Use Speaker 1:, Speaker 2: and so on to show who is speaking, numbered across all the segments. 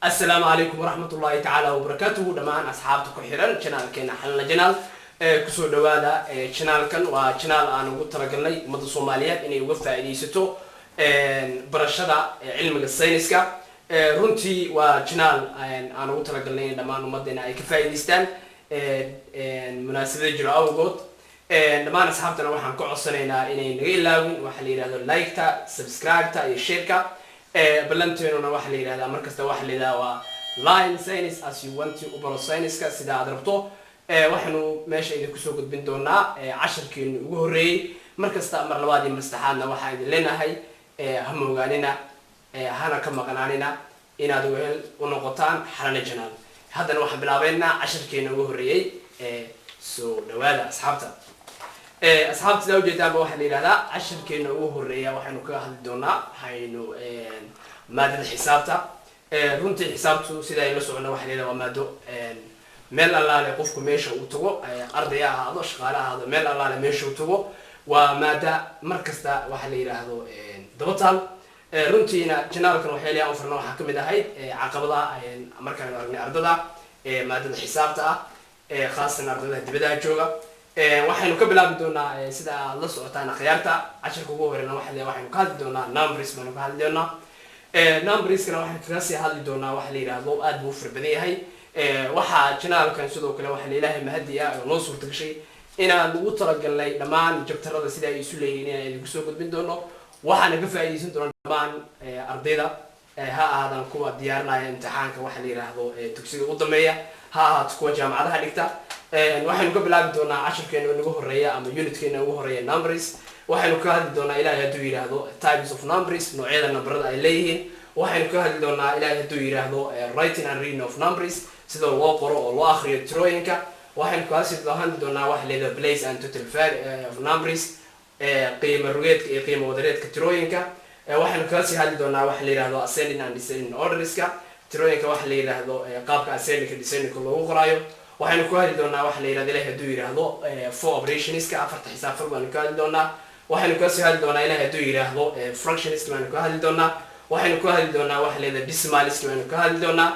Speaker 1: Asalaamu calaykum waraxmat ullaahi tacaala wabarakaatuhu. Dhammaan asxaabta ku xiran channelkeena Xalna Channel ee kusoo dhawaada. Channelkan waa channel aan ugu talagalnay ummadda Soomaaliyeed inay uga faa'iidaysato barashada cilmiga sayniska. Runtii waa channel aan ugu talagalnay in dhammaan ummaddeena ay ka faa'iidaystaan munaasabada jiro awgood. Dhammaan asxaabtana waxaan ka codsanaynaa inay naga ilaawin waxaa la yidhahdo like-ta, subscribe-ta iyo share-ka. Ballanteenuna waxaa la yidhahdaa markasta waxaa la yidhahdaa waa "Learn science as you want to", u baro sayniska sida aad rabto. Waxaanu meesha idinku soo gudbin doonaa casharkeenu ugu horreeyey. Markasta mar labaad iyo mar saddexaadna waxaan idin leenahay ha moogaanina hana ka maqnaanina inaad wehel u noqotaan Xalana Channel. Haddana waxaan bilaabeynaa casharkeena ugu horreeyey. Soo dhawaada, asxaabta. Asxaabta, sidaa ujeedaanba waxaa la yidhahdaa casharkeena ugu horreeya waxaynu kaga hadli doonaa waxaynu maadada xisaabta. Runtii xisaabtu sida aynu la socono waxaa la yidhahdaa waa maado meel allaale qofku meesha uu tago, arday ha ahaado, shaqaale ha ahaado, meel allaale meesha uu tago waa maada mar kasta waxaa la yidhaahdo dabataal. Runtiina channelkan waxyaalihi aan farna waxaa kamid ahayd caqabadaha markaanu aragnay ardada maadada xisaabta ah, khaasatan ardada dibadaha jooga. Waxaynu ka bilaabi doonaa, sida aad la socotaan akhyaarta, casharka ugu horeyna waxaynu ka hadli doonaa numbers baynu ka hadli doonaa. Numberskana waxaynu kaga sii hadli doonaa waxa la yidhaahdo aad buu u fara badan yahay. Waxaa channelkan sidoo kale waxaa la Ilaahay mahadi ah oo noo suurta gashay inaan ugu talagalnay dhammaan chapterada sida ay isu leeyihiin inaan idinku soo gudbin doono. Waxaana ka faa'iidaysan doona dhammaan ardayda, ha ahaadaan kuwa diyaarinaya imtixaanka waxa la yidhaahdo dugsiga ugu dambeeya, ha ahaato kuwa jaamacadaha dhigta. Waxaynu ka bilaabi doonaa casharkeena inagu horeeya ama unitkeena ugu horeeya numbers. Waxaynu ka hadli doonaa, Ilaahay hadduu yidhaahdo, types of numbers, noocyada nambarada ay leeyihiin. Waxaynu ka hadli doonaa, Ilaahay hadduu yidhaahdo, writing and reading of numbers, sida loo qoro oo loo akhriyo tirooyinka. Waxaynu kaasii hadli doonaa waxa la yidhahdo place and total value of numbers, qiimo rugeedka iyo qiimo wadareedka tirooyinka. Waxaynu kaga sii hadli doonaa waxa la yidhahdo ascending and descending orderska tirooyinka, waxa la yidhaahdo qaabka ascendingka, descendingka loogu qoraayo. Waxaynu ku hadli doonaa waxa la yidhahdo, Ilahi hadduu yidhaahdo, four operationska, afarta xisaab fal baanu ka hadli doonaa. Waxaynu kasii hadli doonaa, Ilahi hadduu yidhaahdo, fractionska baanu ka hadli doonaa. Waxaynu ka hadli doonaa waxa la yidhahdo decimalska baanu ka hadli doonaa.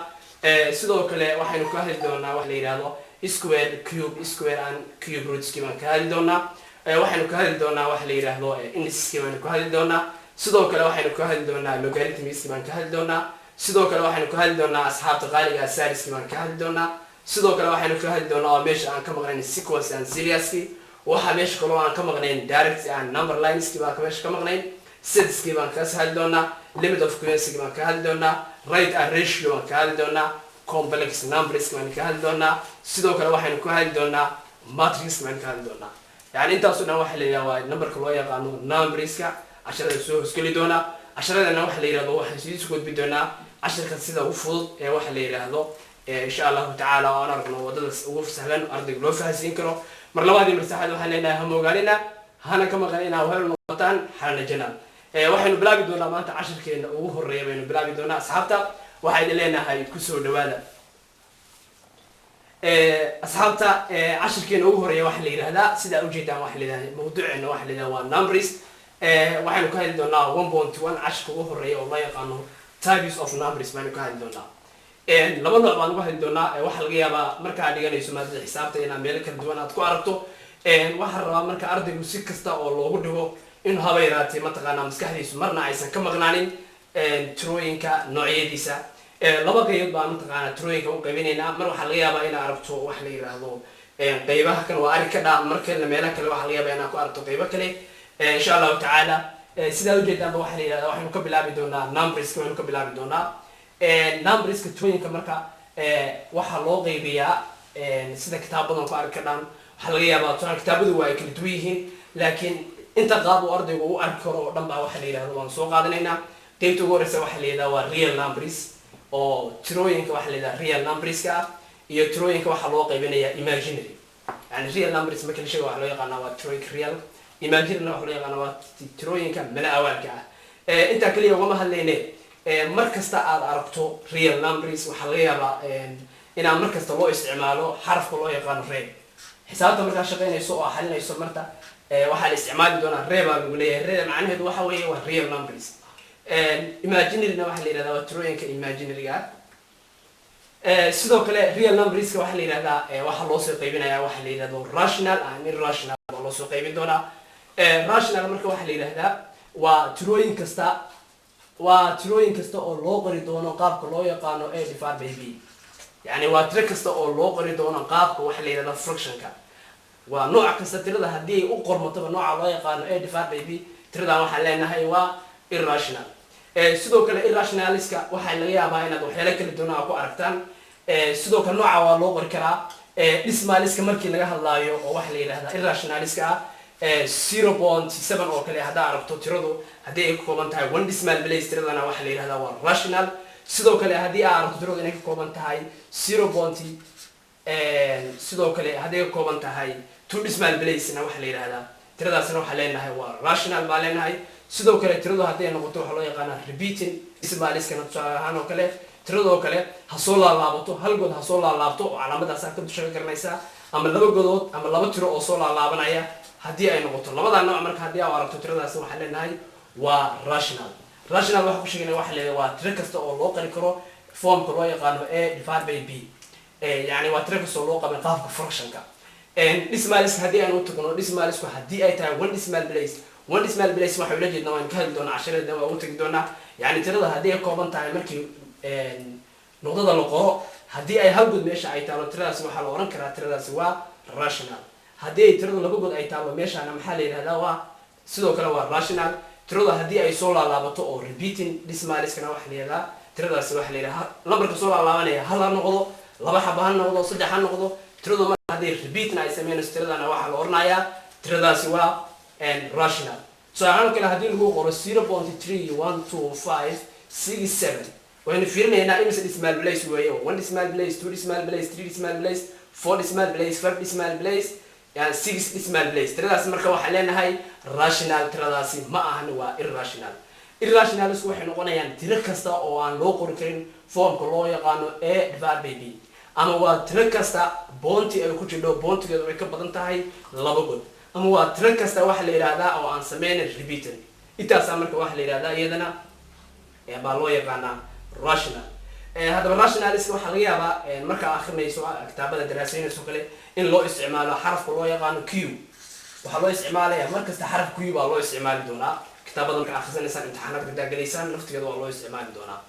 Speaker 1: Sidoo kale waxaynu ka hadli doonaa waxa la yidhahdo square, cube, square and cube rootski baan ka hadli doonaa. Waxaynu ka hadli doonaa waxa la yidhaahdo indiceski baanu ka hadli doonaa. Sidoo kale waxaynu ka hadli doonaa logarithmski baan ka hadli doonaa. Sidoo kale waxaynu ka hadli doonaa, asxaabta qaaliga, surdski baan ka hadli doonaa. Sidoo kale waxaynu ka hadli doonaa oo meesha aan ka maqnayn sequence and serieski. Waxaa meesha kaloo aan ka maqnayn direct and number lineski baan meesha ka maqnayn. Setski baan ka hadli doonaa, limit of sequencegi baan ka hadli doonaa, rate and ratio baan ka hadli doonaa, complex numbers baan ka hadli doonaa. Sidoo kale waxaynu ka hadli doonaa matrix baan ka hadli doonaa. Yani intaasoo dhan waxaa la yidhaha waa numberka loo yaqaano numberska casharada soo hoosgeli doonaa. Casharadana waxa la yidhahdo waxaan sii gudbi doonaa casharka sida ugu fudud ee waxa la yidhaahdo, insha Allahu tacaala, oo aan aragno wadada ugu sahlan ardayga loo fahansiin karo. Mar labaad iyo mar saddexaad waxaan leenahay ha moogaanina hana ka maqan inaa wehel noqotaan Xalana Channel. Waxaynu bilaabi doonaa maanta casharkeena ugu horeeya baynu bilaabi doonaa. Asxaabta, waxayna leenahay kusoo dhawaada. Asxaabta, cashirkeena ugu horeeya waxaa la yidhahdaa, sidaa ujeedaan, waxaa la yidhahdaa mawduuceena waxaa la yidhahdaa waa numbers. Waxaynu ka hadli doonaa 1.1, cashirka ugu horeeya oo loo yaqaano types of numbers baynu ka hadli doonaa. Laba nooc baan uga hadli doonaa. Waxaa laga yaabaa markaad dhiganayso maadada xisaabta inaad meelo kala duwan aad ku aragto. Waxaa rabaa marka ardaygu si kasta oo loogu dhigo inuu haba yaraatee mataqaanaa maskaxdiisu marna aysan ka maqnaanin tirooyinka noocyadiisa. Laba qaybood baan mataqaanaa tirooyinka u qaybinaynaa. Mar waxaa laga yaabaa inaad aragto wax la yiraahdo qaybaha kan waa arki ka dhaa, mar kalena meelaha kale waxaa laga yaabaa inaad ku aragto qaybo kale, insha Allahu tacaala. Sidaa ujeedaanba waxaa la yidhahdaa waxaynu ka bilaabi doonaa numberska waynu ka bilaabi doonaa. Numberska, tirooyinka, marka waxaa loo qaybiyaa sida kitaab badan ku arki kadhaan. Waxaa laga yaabaa tusaale kitaabadu waa ay kala duwan yihiin, laakiin inta qaab uu ardaygu u arki karo oo dhan baa waxaa la yidhahdo waan soo qaadanaynaa. Qeybta ugu horeysa waxaa la yidhahdaa waa real numbers, oo tirooyinka waxaa la yidhahdaa real numberska ah iyo tirooyinka waxaa loo qaybinayaa imaginary. Yani real numbers marka la sheego waxaa loo yaqaanaa waa tirooyinka real, imaginary waxaa loo yaqaanaa waa tirooyinka mala awaalka ah. Intaa kaliya ugama hadlayne, mar kasta aad aragto real numbers waxaa laga yaabaa inaa mar kasta loo isticmaalo xarafka loo yaqaano real. Xisaabta markaa shaqaynayso oo xalinayso marta waxaa la isticmaali doonaa re baa lagu leeyahay. Reda macnaheedu waxa weeye waa real numbers. Imaginaryna waxaa la yidhahdaa waa tirooyinka imaginaryga ah. Sidoo kale real numberska waxaa la yidhahdaa waxaa loo soo qaybinayaa waxa la yidhahdo rational and irrational baa loo soo qaybin doonaa. Rational marka waxaa la yidhahdaa waa tirooyin kasta oo loo qori doono qaabka loo yaqaano a divided by b. Yani waa tiro kasta oo loo qori doono qaabka waxa la yidhahdaa fractionka. Waa nooc kasta tirada haddii ay u qormataba nooca loo yaqaano a divided by b, tiradan waxaan leenahay waa irrational. Sidoo kale irrationalska waxaa laga yaabaa inaad waxyaalo kala duwan aa ku aragtaan. Sidoo kale nooca waa loo qori karaa decimalska markii laga hadlaayo oo waxa la yidhahdaa irrationalska ah, 0.7 oo kale haddaa aragto, tiradu haddii ay ka kooban tahay one decimal place, tiradana waxaa la yidhahdaa waa rational. Sidoo kale haddii aa aragto tiradu inay ka kooban tahay zero point, sidoo kale haddii ka kooban tahay two decimal placena, waxaa la yidhahdaa tiradaasna waxaa leenahay waa rational baa leenahay. Sidoo kale tiradu haddii ay noqoto waxaa loo yaqaanaa repeating decimalskana, tusaale ahaan oo kale tiradoo kale ha soo laalaabato, hal god ha soo laalaabto oo calaamadaas ka dusha ka garanaysaa, ama laba godood ama laba tiro oo soo laalaabanaya haddii ay noqoto labadaa nooc. Marka haddii aa aragto tiradaasi, waxaan leenahay waa rational. Rational waxaa ku sheegana waxa leedahay waa tiro kasta oo loo qori karo formka loo yaqaano a divided by b, yani waa tiro kasta oo loo qabay qaabka fractionka. Decimalska haddii aan u tagno, decimalsku haddii ay tahay one decimal place, one decimal place waxay ula jeednaa, waan ka hadli doonaa casharada, waa u tagi doonaa. Yani tirada haddii ay kooban tahay markii nuqdada la qoro, haddii ay hal god meesha ay taalo, tiradaasi waxaa la oran karaa tiradaasi waa rational. Haddii ay tiradu laba god ay taalo meeshaana, maxaa la yidhahdaa? Waa sidoo kale waa rational. Tiradu haddii ay soo laalaabato oo repeating decimalskana, waxaa la yidhahdaa tiradaasi waxaa la yidhahdaa lambarka soo laalaabanaya hal ha noqdo, laba xaba ha noqdo, saddex ha noqdo, tiradu mar haddii repeatna ay sameynayso, tiradana waxaa la oranayaa tiradaasi waa rational. Tusaale kale haddii lagu qoro 0.312567, waynu fiirinaynaa imise decimal place weeye: one decimal place, two decimal place, three decimal place, four decimal place, five decimal place, yani six decimal place. Tiradaasi marka waxaan leenahay rational tiradaasi ma ahan, waa irrational. Irrationalsku waxay noqonayaan tiro kasta oo aan loo qori karin formka loo yaqaano a divided by b, ama waa tiro kasta point ay ku jidho, pointigeedu ay ka badan tahay laba god, ama waa tiro kasta waxa la yidhahdaa oo aan sameynin repeating. Intaasaa marka waxa la yidhahdaa iyadana baa loo yaqaanaa rational. Haddaba rationalska waxaa laga yaabaa markaa akrinayso kitaabada, daraasaynayso kale, in loo isticmaalo xarafka loo yaqaano q. Waxaa loo isticmaalaya markasta xaraf q baa loo isticmaali doonaa kitaabada marka akhrisanaysaan, imtixaanaadka daagalaysaan laftigeeda waa loo isticmaali doonaa.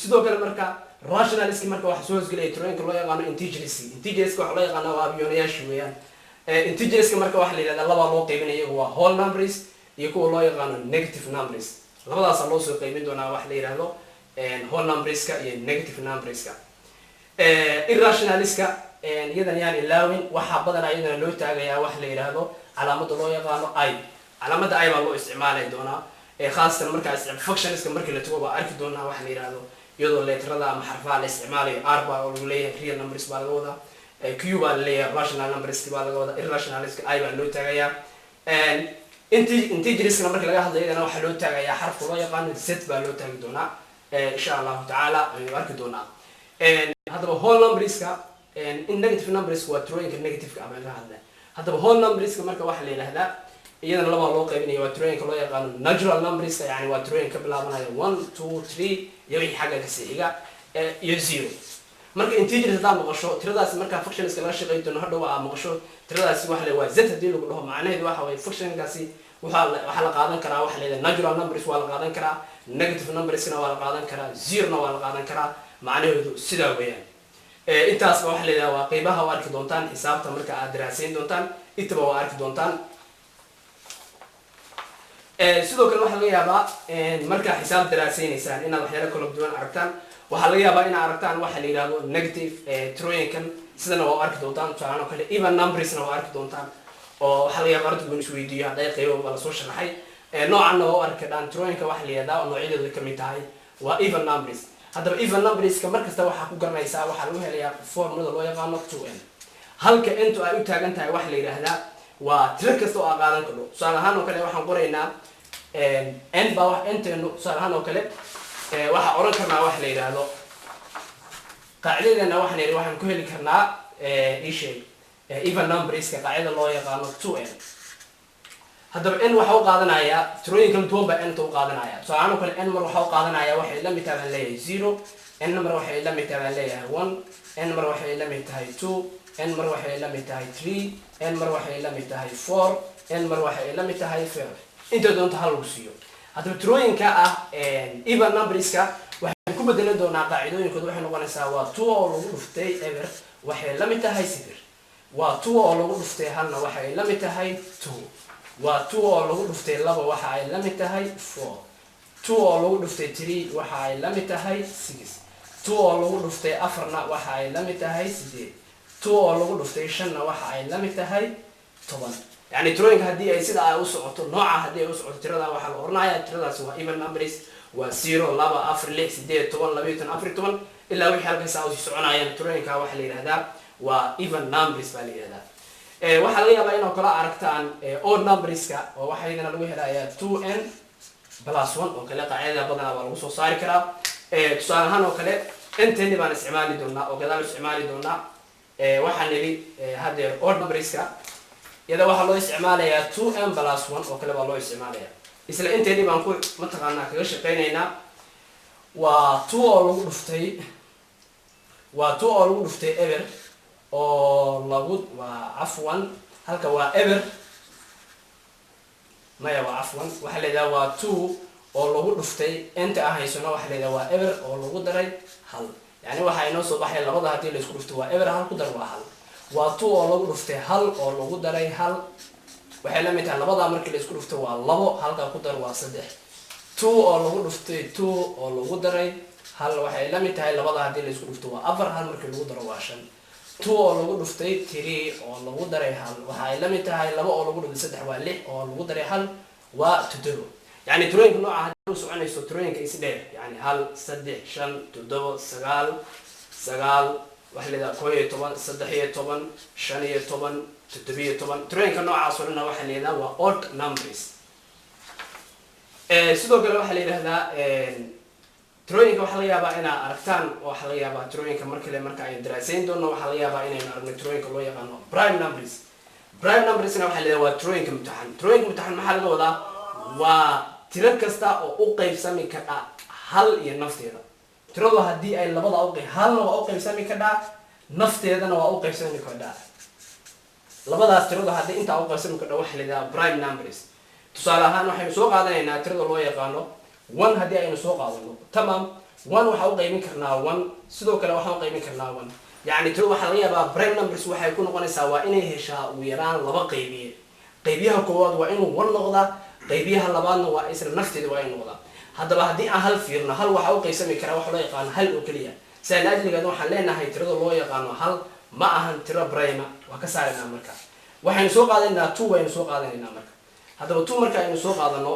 Speaker 1: Sidoo kale marka rationalski marka waxaa soo hoosgelaya tirooyinka loo yaqaano integers. Integerska waxaa loo yaqaana waa abyonayaasha weeyaan. Integerska marka waxaa la yidhahdaa labaa loo qaybinaya, iyagu waa whole numbers iyo kuwa loo yaqaano negative numbers. Labadaasaa loo soo qaybin doonaa, waxa la yidhahdo whole numberska iyo negative numberska. Irrationalska iyadan yaan ilaawin, waxaa badanaa iyadana loo taagayaa waxa la yidhaahdo calaamada loo yaqaano i. Calaamada i baa loo isticmaali doonaa, khaasatan markaa functionska markii la tago baa arki doonaa waxa la yidhahdo iyadoo letterada ama xarfaha la isticmaalayo. R baa lagu leeyahay, real numbers baa laga wadaa. Q baa la leeyahay, rational numbers baa laga wadaa. Irrationalska i baa loo taagayaa. Integerskana marka laga hadlayo, iyadana waxaa loo taagayaa xarafka loo yaqaano z baa loo taagi doonaa, insha Allahu tacaala aynu arki doonaa. Haddaba whole numberska in negative numberska waa tirooyinka negativeka ama laga hadla. Haddaba whole numberska marka waxaa la yidhahdaa iyadana labaa loo qaybinaya, waa tirooyinka loo yaqaano natural numberska, yani waa tirooyin ka bilaabanaya 1, 2, 3 iyo wixii xagga kasii xiga iyo zero. Marka integers haddaad maqasho, tiradaasi markaa functionska laga shaqeyn doono hadhow aad maqasho tiradaasi waxa la waa z haddii lagu dhaho, macnaheedu waxa waye functionkaasi waxaa la qaadan karaa waxa la yidhaha natural numbers waa la qaadan karaa, negative numberskana waa la qaadan karaa, zerona waa la qaadan karaa. Macnaheedu sidaa weeyaan. Intaasba waxa la yidhaha waa qeybaha waa arki doontaan xisaabta marka aad daraasayn doontaan, intaba waa arki doontaan. Sidoo kale waxaa laga yaabaa markaa xisaab daraasaynaysaan inaad waxyaalo kala duwan aragtaan. Waxaa laga yaabaa inaad aragtaan waxa la yidhahdo negative tirooyinkan, sidana waa arki doontaan. Tusaalahaan oo kale even numbersna waa arki doontaan, oo waxaa laga yaaba ardaygu in isweydiiyo hadday qaybo baa lasoo sharaxay. Noocanna waa u arki kadhaan tirooyinka waxa la yidhahdaa oo noocyadeedu kamid tahay waa even numbers. Haddaba even numberska markasta waxaa ku garanaysaa, waxaa lagu helayaa formulada loo yaqaano 2n, halka ntu ay u taagan tahay waxa la yidhaahdaa waa tiro kasta oo aa qaadan karno. Tusaale ahaan oo kale waxaan qoraynaa n baa wax nteenu. Tusaale ahaan oo kale waxaa oran karnaa waxa la yidhaahdo qaacidadeena, waxaan yidhi waxaan ku heli karnaa isheeg even numberska qaacida loo yaqaano 2n. Haddaba n waxa u qaadanayaa tirooyin kala duwan baa n-ta u qaadanaya. Tusaalahaan oo kale, n mar waxa u qaadanaya waxay la mid tahay baan leeyahay 0, n mar waxay la mid tahay baan leeyahay 1, n mar waxay la mid tahay 2, n mar waxay la mid tahay 3, n mar waxay la mid tahay 4, n mar waxay la mid tahay 5. Inta doonta hal lagu siiyo. Haddaba tirooyinka ah even numberska waxaan ku bedelan doonaa qaacidooyinkooda. Waxay noqonaysaa waa 2 oo lagu dhuftay eber waxay la mid tahay 0, waa 2 oo lagu dhuftay halna waxay la mid tahay 2, waa 2 oo lagu dhuftay 2 waxa ay la mid tahay 4, 2 oo lagu dhuftay 3 waxa ay la mid tahay 6, 2 oo lagu dhuftay afarna waxa ay la mid tahay 8, 2 oo lagu dhuftay shanna waxa ay la mid tahay 10. Yani tirooyinka haddii ay sida ay u socoto, nooca haddii ay u socoto tirada, waxaa la oranaya tiradaasi waa even numbers. Waa 0, 2, 4, 6, 8, 10, 12, 14, ilaa wixii halkaas usii soconayaan. Tirooyinka waxaa la yidhahdaa waa even numbers baa la yidhahdaa. Waxaa laga yaabaa inoo kala aragtaan odd numberska, oo waxaa iyadana lagu helayaa 2 n plus 1 oo kale. Qaacidada badanaa baa lagu soo saari karaa. Tusaale ahaan oo kale, inteni baan isticmaali doonaa oo gadaal isticmaali doonaa. Waxaan nidhi haddeer odd numberska iyada waxaa loo isticmaalayaa 2 n plus 1 oo kale baa loo isticmaalaya. Isla inteeni baan ku mataqaanaa kaga shaqeynaynaa. Waa 2 oo lagu dhuftay eber oo lagu, waa cafwan, halka waa eber, maya, waa cafwan, waxaa leedaha waa 2 oo lagu dhuftay inta aan haysano, waxaa leedaha waa eber oo lagu daray hal. Yani waxaa inoo soo baxay labada haddii la isku dhufto waa eber, hal ku dar waa hal. Waa 2 oo lagu dhuftay hal oo lagu daray hal, waxay la mid tahay labadaa markii la isku dhufto waa labo, halkaa ku dar waa saddex. 2 oo lagu dhuftay 2 oo lagu daray hal waxay la mid tahay labada haddii la isku dhufto waa afar, hal markii lagu daro waa shan. 2 oo lagu dhuftay 3 oo lagu daray hal waxa ay la mid tahay laba oo lagu dhuftay saddex waa lix, oo lagu daray hal waa toddobo. Yani tirooyinka nooca haddii u soconayso, tirooyinka isdheer, yani hal, saddex, shan, toddobo, sagaal, sagaal, waxaa leedaha 11, 13, 15, 17, tirooyinka noocaas oo dhanna waxaa la yidhahdaa waa odd numbers. Sidoo kale waxaa la yidhahdaa tirooyinka waxaa laga yaabaa inaad aragtaan, waxaa laga yaabaa tirooyinka mar kale marka aynu daraasayn doono, waxaa laga yaabaa inaynu aragno tirooyinka loo yaqaano prime numbers. Prime numbersna waxaa la yidhahdaa waa tirooyinka mutaxan. Tirooyinka mutaxan maxaa laga wadaa? Waa tiro kasta oo u qaybsami kardha hal iyo nafteeda. Tiradu haddii ay labada uqay, halna waa u qaybsami kardhaa, nafteedana waa u qaybsami kardhaa. Labadaas tiradu haddii intaa u qaybsami kardha waxaa la yidhahdaa prime numbers. Tusaale ahaan waxaynu soo qaadanaynaa tirada loo yaqaano 1. Haddii aynu soo qaadano, tamam, 1 waxaa u qaybin karnaa 1, sidoo kale waxaan u qaybin karnaa 1. Yacni tiradu waxaa laga yaabaa prime numbers waxay ku noqonaysaa waa inay heshaa ugu yaraan laba qaybiye. Qaybiyaha koowaad waa inuu 1 noqdaa, qaybiyaha labaadna waa isla nafteeda waa inuu noqdaa. Haddaba haddii aan hal fiirno, hal waxaa u qaybsami karaa waxa loo yaqaano hal oo keliya. Sidaa laajligeed waxaan leenahay tirada loo yaqaano hal ma ahan tiro prime, waa ka saaraynaa. Marka waxaynu soo qaadanaynaa 2 baynu soo qaadanaynaa. Marka haddaba 2 marka aynu soo qaadano,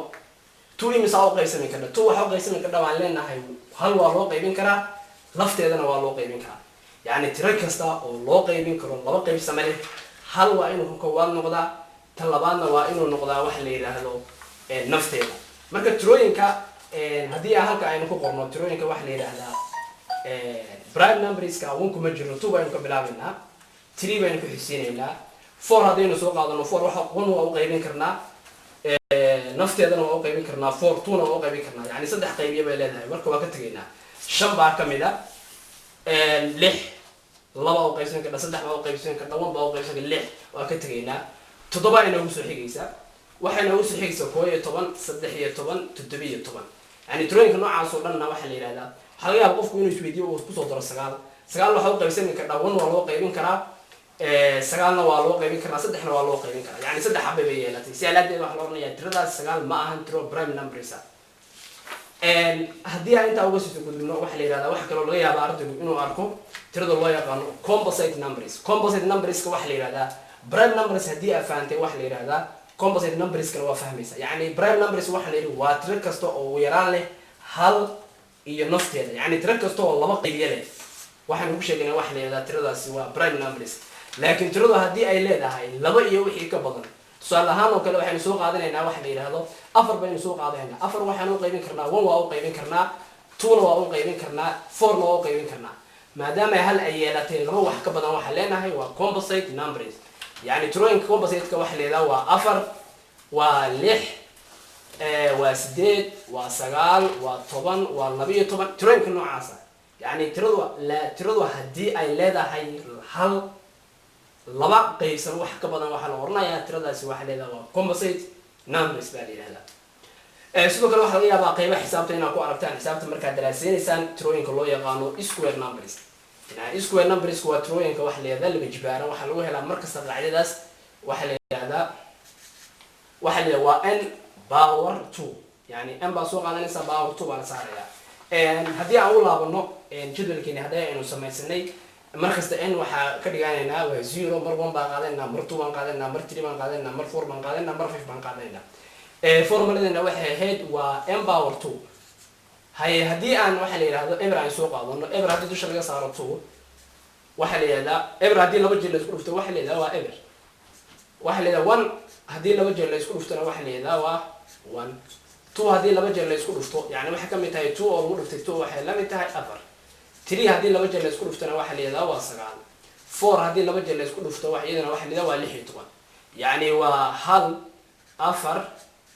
Speaker 1: 2 imisaa u qaybsami kardha? 2 waxaa u qaybsami kardha waan leenahay hal waa loo qaybin karaa, lafteedana waa loo qaybin karaa. Yacni tiro kasta oo loo qaybin karo laba qaybsame leh, hal waa inuu ka koowaad noqdaa, tan labaadna waa inuu noqdaa waxa la yidhaahdo nafteeda. Marka tirooyinka haddii aan halka aynu ku qorno tirooyinka waxa la yidhaahdaa prime numberska, 1 kuma jiro, 2 baynu ka bilaabaynaa, 3 baynu ku xisiinaynaa. 4 haddaynu soo qaadano, 4 waxa 1 waa u qaybin karnaa, nafteedana waa u qaybin karnaa, 4 2-na waa u qaybin karnaa. Yani saddex qaybiye bay leedahay, marka waa ka tegaynaa. Shan baa ka mid a, lix laba u qaybsan kardha, saddex baa u qaybsan kardha, 1 baa u qaybsan kardha, lix waa ka tegaynaa. Toddoba inoogu soo xigaysaa, waxay noogu soo xigaysaa 11, 13, 17. Yani tirooyinka noocaas oo dhanna waxaa la yidhahdaa, waxaa laga yaaba qofku inuu isweydiiyo uu kusoo daro sagaal. Sagaal waxaa u qaybsami kardhaa 1 waa loo qaybin karaa, sagaalna waa loo qaybin karaa, saddexna waa loo qaybin karaa. Yani saddex xabay bay yeelatay. Si alaadeed waxaa la odhanayaa tiradaas sagaal ma ahan tiro prime numbers ah. Haddii aan intaa uga sii gudubno, waxaa la yidhahdaa waxa kaloo laga yaaba ardaygu inuu arko tirada loo yaqaano composite numbers. Composite numberska waxaa la yidhahdaa prime numbers. Haddii aa fahantay waxaa la yidhahdaa composite numberskana waa fahmaysa. Yani prime numbers waxaa la yidhi waa tiro kasta oo ugu yaraan leh hal iyo nafteeda. Yani tiro kasta oo laba qaybiye leh waxaan ugu sheegaynaa waxa la yidhahdaa tiradaasi waa prime numbers. Laakiin tiradu haddii ay leedahay laba iyo wixii ka badan, tusaale ahaan oo kale waxaynu soo qaadanaynaa waxa la yidhaahdo afar baynu soo qaadanaynaa. Afar waxaan u qaybin karnaa 1 waa u qaybin karnaa, 2-na waa u qaybin karnaa, 4-na waa u qaybin karnaa. Maadaama hal ay yeelatay laba wax ka badan, waxaan leenahay waa composite numbers. Yani tirooyinka composite-ka waxa la yidhahdaa waa afar. Waa lix, waa sideed, waa sagaal, waa 10, waa 12, tirooyinka noocaasa. Yani tiradu la tiradu haddii ay leedahay hal laba qaybsan wax ka badan, waxaa la oranayaa tiradaasi waxaa leedahay waa composite numbers baa la yidhahdaa. Sidoo kale waxaa laga yaabaa qaybaha xisaabta inaad ku aragtaan xisaabta markaad daraaseynaysaan tirooyinka loo yaqaano square numbers. Yani square numbers waa tirooyinka waxa la yihahdaa laba jibaaran. Waxaa lagu helaa markasta qaacidadaas, waxaa la yihahdaa waa n power two. Yani n baa soo qaadanaysa, power two baa la saaraya. Haddii aan u laabano jadwalkeeni hadday aynu samaysanay, markasta n waxaa ka dhiganaynaa waa zero, mar one baan qaadanayna, mar two baan qaadanayna, mar three baan qaadanayna, mar four baan qaadanayna, mar five baan qaadanayna. Formuladeena waxay ahayd waa n power two. Haye, haddii aan waxa la yidhahdo eber aan soo qaadano, eber haddii dusha laga saaro two, waxaa la yihahdaa eber haddii laba jeer la isku dhufto waxa la yihahdaa waa eber. Waxaa la yihahdaa one haddii laba jeer la isku dhuftona waxa la yihahdaa waa one. Two haddii laba jeer la isku dhufto, yani waxay ka mid tahay two oo lagu dhuftay two, waxay la mid tahay afar. Three haddii laba jeer la isku dhuftona waxaa la yihahdaa waa sagaal. Four haddii laba jeer la isku dhufto wax iyadana waxa la yihahdaa waa 16. Yacni waa hal, afar,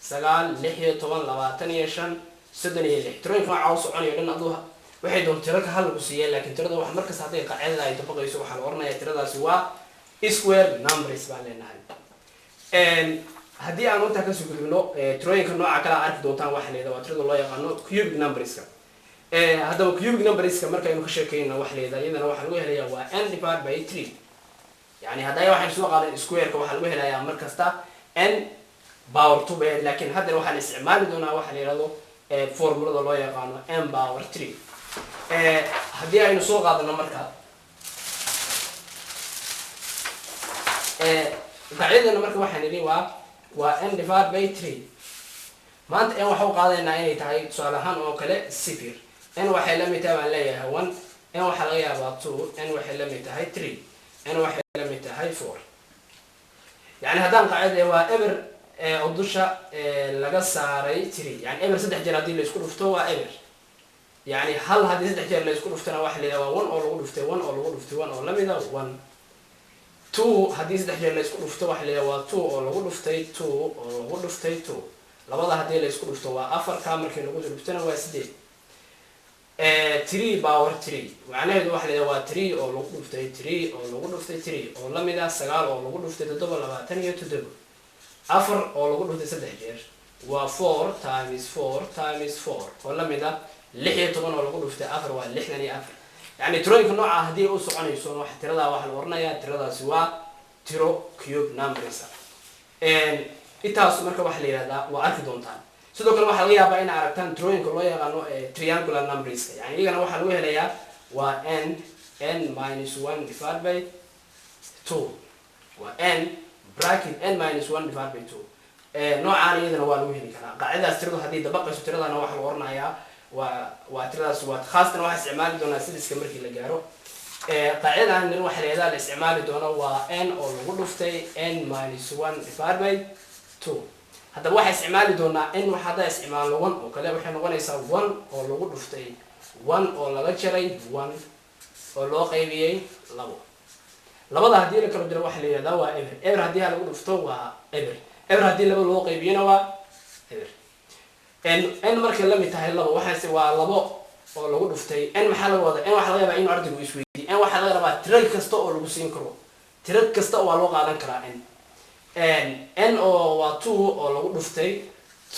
Speaker 1: sagaal, 16, 25, 36. Tirooyinka noocaa u soconayo dhan aduu waxay doon tiraka hal lagu siiyeen, laakiin tirada wax markasta hadday qaacidada ay dabaqayso, waxaa la oranaya tiradaasi waa square numbers baan leenahay. Haddii aan intaa kasoo gudubno, tirooyinka nooca kale arki doontaan waxa la yidhahda waa tirada loo yaqaano cubic numberska. Haddaba cubic numberska markaynu ka sheekeyno, waxa la yidhahda iyadana waxaa lagu helayaa waa n divided by three. Yani haddaya waxaynu soo qaadan squareka, waxaa lagu helayaa mar kasta n power two bay, laakiin haddana waxaa la isticmaali doonaa waxa la yidhahdo formulada loo yaqaano n power three. Haddii aynu soo qaadano marka qaacidadana, marka waxaan idhi waa n divided by three. Maanta n waxa u qaadanaynaa inay tahay tusaale ahaan oo kale sifir. N waxay la mid tahay baan leeyahay one, n waxaa laga yaabaa two, n waxay la mid tahay three, n waxay la mid tahay four. Yani haddaan qaacida waa eber oo dusha laga saaray three. Yani eber saddex jeer haddii la isku dhufto waa eber. Yani hal haddii saddex jeer la isku dhuftona waxa la yidhaha waa one oo lagu dhuftay one oo lagu dhuftay one oo lamida one. Two haddii saddex jeer la isku dhufto waxa la yidhaha waa two oo lagu dhuftay two oo lagu dhuftay two. Labada haddii la isku dhufto waa afar, kaa markii lagu dhuftona waa sideed. Three power three macnaheedu waxa la yidhaha waa three oo lagu dhuftay three oo lagu dhuftay three oo lamid ah sagaal oo lagu dhuftay toddoba, 27. Afar oo lagu dhuftay saddex jeer waa four times four times four oo lamid ah 16 oo lagu dhuftay afar, waa 64. Yani tirooyinka nooca haddii u soconayso wax tiradaa waxaa la oranayaa tiradaasi waa tiro cube numbers. Intaas marka waxaa la yihahdaa waa arki doontaan. Sidoo kale waxaa laga yaabaa in aragtaan tirooyinka loo yaqaano triangular numberska. Yani iyagana waxaa lagu helayaa waa n minus one divided by two, waa n bracket n minus one divided by two. Noocaan iyadana waa lagu heli karaa qaacidadaas. Tiradu haddii dabaqayso tiradana waxaa la oranayaa waa tiradaas waa khaasatan waxaa isticmaali doonaa sidiska markii la gaaro. Qaacidadan waxa la yihahdaa la isticmaali doono waa n oo lagu dhuftay n minus one divided by two. Haddaba waxaa isticmaali doonaa n waxa haddaa isticmaalno one oo kale, waxay noqonaysaa one oo lagu dhuftay one oo laga jaray one oo loo qaybiyey labo. Labada haddii la kala jiro waxa la yihahdaa waa eber. Eber haddii ha lagu dhufto waa eber, eber haddii laba loo qaybiyona waa eber. N n markay lamid tahay labo, waxaase waa labo oo lagu dhuftay n. Maxaa laga wadaa n? Waxaa laga yaabaa inuu ardaygu isweydiiyo. N waxaa laga rabaa tiro kasta oo lagu siin karo, tiro kasta waa loo qaadan karaa n. N oo waa two oo lagu dhuftay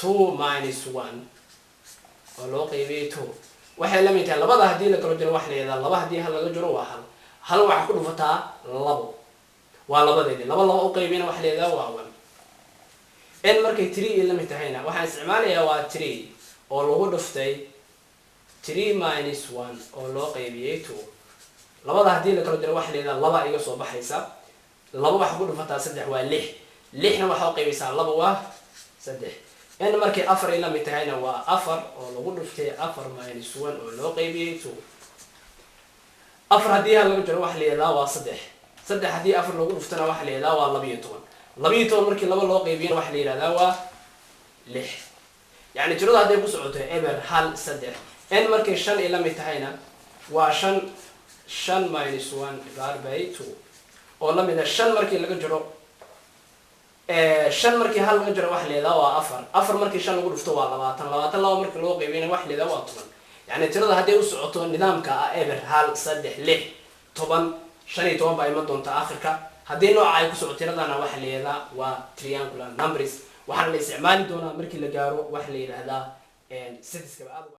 Speaker 1: two minus one oo loo qaybiyey two, waxay la mid tahay labada haddii la kala jiro waxa la yihahdaa laba haddii hal laga jiro waa hal, hal waxaa ku dhufataa labo waa labadeedii, laba laba u qaybiyana waxa la yihahdaa waa one. N markay three la mid tahayna waxaan isticmaalayaa waa three oo lagu dhuftay three minus one oo loo qaybiyey two. Labada haddii la kala jiro waxa la yihahdaa laba iga soo baxaysa. Laba waxaa ku dhufataa saddex waa lix, lixna waxaa u qaybaysaa laba waa saddex. N markay afar ay la mid tahayna waa afar oo lagu dhuftay afar minus one oo loo qaybiyey two. Afar haddii hal laga jiro waxa la yihahdaa waa saddex, saddex haddii afar lagu dhuftana waxa la yihahdaa waa 12. 12 markii laba loo qaybiyana waxa la yihahdaa waa lix. Yani tiradu hadday ku socoto eber, hal, saddex. N markay shan ay la mid tahayna waa shan, shan minus one divided by two oo lamid ah shan markii laga jiro Shan markii hal laga jaro waxa la yidhahdaa waa afar. Afar markii shan lagu dhufto waa 20. 20 laba markii loo qaybiyana waxa la yidhahdaa waa 10. Yacni tirada hadday u socoto nidaamka ah eber, hal, saddex, lix, 10, 15 baa iman doonta akhirka. Haddii nooca ay ku socoto tiradana waxa la yidhahdaa waa triangular numbers. Waxaana la isticmaali doonaa markii la gaaro waxa la yidhahdaa setiskaba aad.